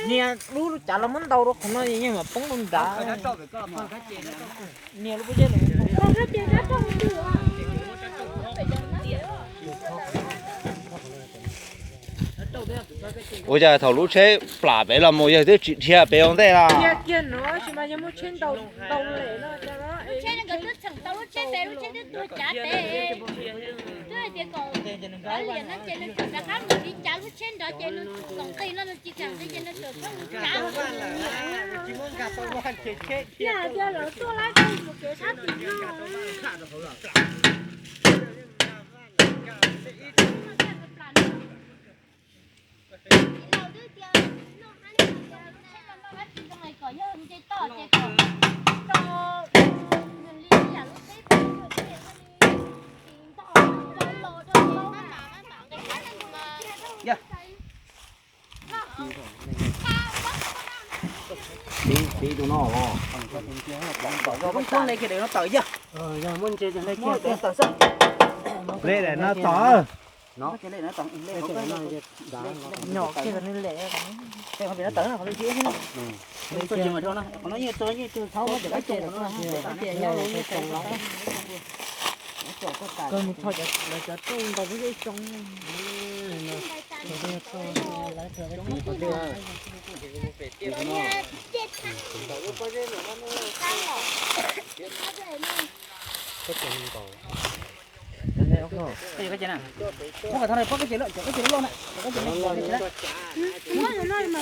Niag lub cav los muab ntaus rau qhov no yeej mam poob rau nrad. Niag lub pob zeb los. Ua cas thaum lub tsheb plam pem los mus yawg twb tsis dhia pem ua ntej los? Dhia kiag no sis mas yog muaj tsheb ntaus ntaus lem no. Lub tsheb nkawd twb txheem tau lub tsheb pem, lub tsheb twb tuag cav pem. Twb hais tias kom kav liam no ces nws rov qab mus li cav lub tsheb nrov ces nws kom nqis no nws tsis kam nqis ces nws txawm txhob mus cav. Yog hais tias lawv tuaj lab mus kev sab tim no. Tiv tus no os. Kom yog muab ntse kiag no tawm yog. Lej daim no tod. Nyom kiag kom nws lem. Qhov no yeej txog yeej txog thaub muab cov kab tsoo no. Kawg mus tho lawv cov rooj ntaus lub zeb tsoo. Muab cov no pab kab ces loj, cov kab ces loj na, cov kab ces loj na.